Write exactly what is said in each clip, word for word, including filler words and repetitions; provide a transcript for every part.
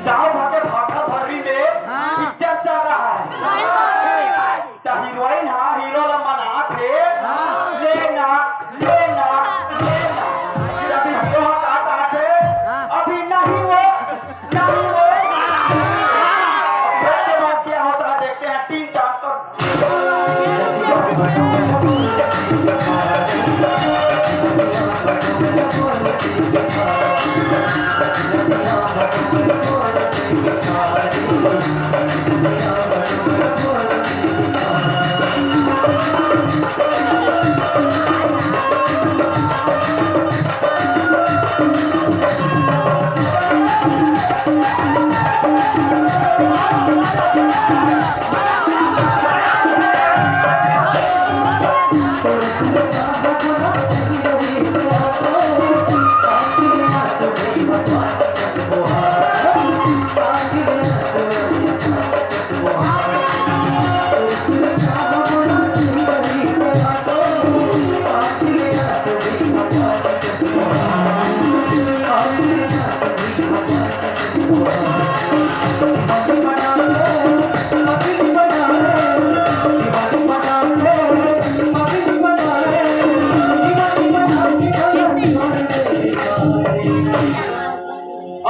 दाऊ भागे भाठा भर्री में हाँ। पिक्चर चल रहा है। सही बात है। त हीरोइन हा हीरो ला मनात हे, हाँ। लेना, लेना, लेना। जब हीरो हा का कहत हे, हाँ। अभी नहीं वो, नहीं वो। देखते हैं क्या होता है, देखते हैं। टिंग टांग कर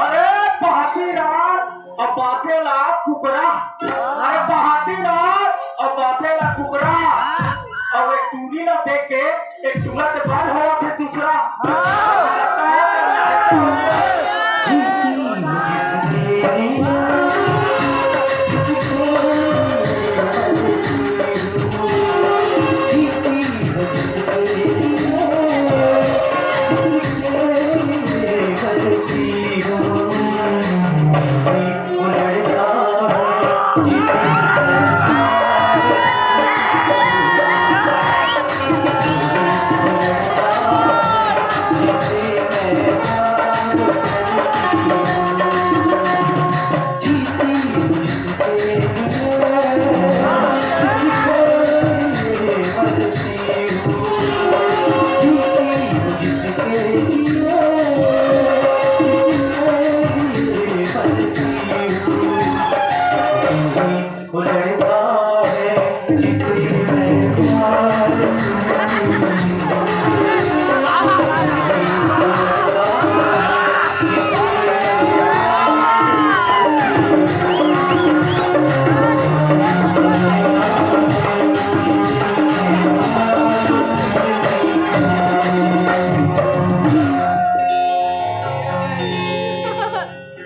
अरे पहाती रात अउ बासे ला कुकरा। अरे पहाती रात अउ बासे ला कुकरा। अउ एक टूरी ला देख के एक टूरा के बल होवत हे दूसरा।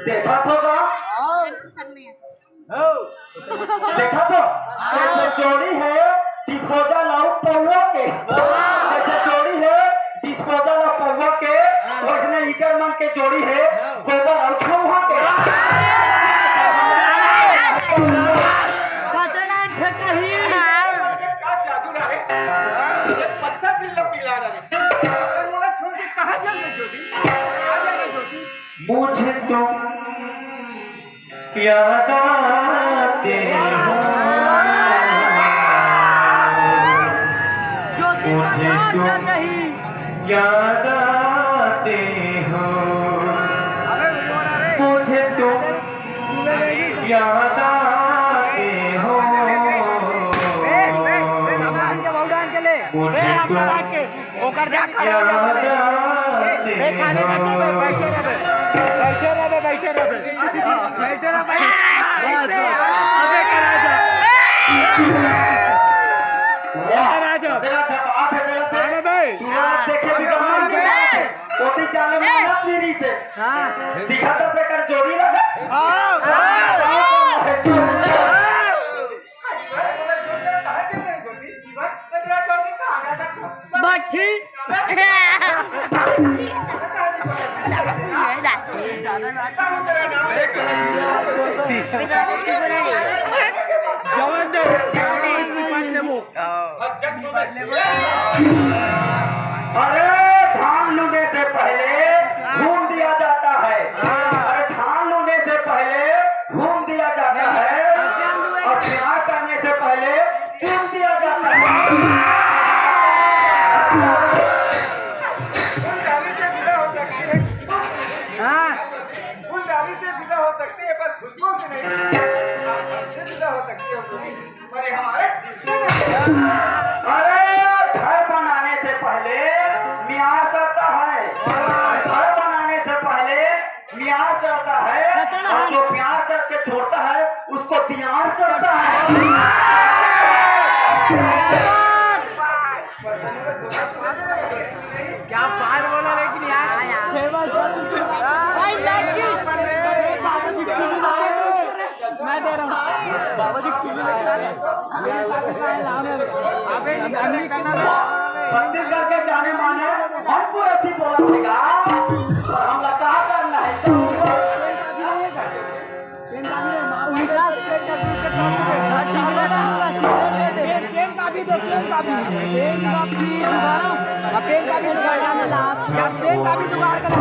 देखा तो का? देखा तो? जैसे जोड़ी है डिस्पोजल अउ पौवा के, जैसे जोड़ी है डिस्पोजल अउ पौवा के, वैसने इकर मन के जोड़ी है गोबर अउ छौहा के। पटना फेंकही। का जादू रहे? ये पत्थर दिल ला पिघला डाले। मोला छोड़ के कहाँ जाने ज्योति? कहाँ जाने ज्योति? मुझे तुम याद आते हो, मुझे तुम याद आते हो, मुझे तुम याद आते हो। मुझे तुम ओकर जा खड़ा हो जा पहले। ए, खाली बैठो बे, बैठे रहबे। बैठे रहबे, बैठे रहबे। बैठे रहबे। अबे करा जा। करा जा। तेरा जब आठ है, तेरा अरे भाई। तू आज देखे भी कहाँ है? ओती चाले में अपनी री से। हाँ। दिखाता से कर जोड़ी लगा। हाँ। हाँ। बठी। जवान दे, जवान दे, अरे, धान लूने से पहले घूम दिया जाता है। अरे, धान लूने से पहले घूम दिया जाता है और प्यार करने से पहले चूम दिया जाता है। फूलझड़ी से जुदा हो सकती है। हाँ। फूलझड़ी से जुदा हो सकती है। अरे, घर बनाने से पहले मियार चढ़ता है, घर बनाने से पहले मियार चढ़ता है, और जो प्यार करके छोड़ता है, उसको दियार चढ़ता है। क्या बार बोला, लेकिन यार। भाई, मैं दे रहा हूँ। बाबा जी, टीवी लेके आ रहे हैं। छत्तीसगढ़ के जाने माने मन को रसी बोला थे गा, पर हमला का करना है? पेन का भी दो, पेन का भी। पेन का भी जुगाड़। अब पेन का भी जुगाड़। अब पेन का भी जुगाड़ कर।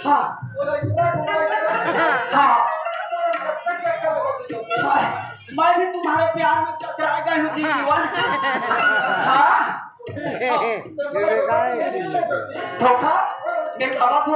हाँ। हाँ। मैं भी तुम्हारे प्यार में चकरा गई हूँ जी, जीवन। हाँ। धोखा? मैं कहा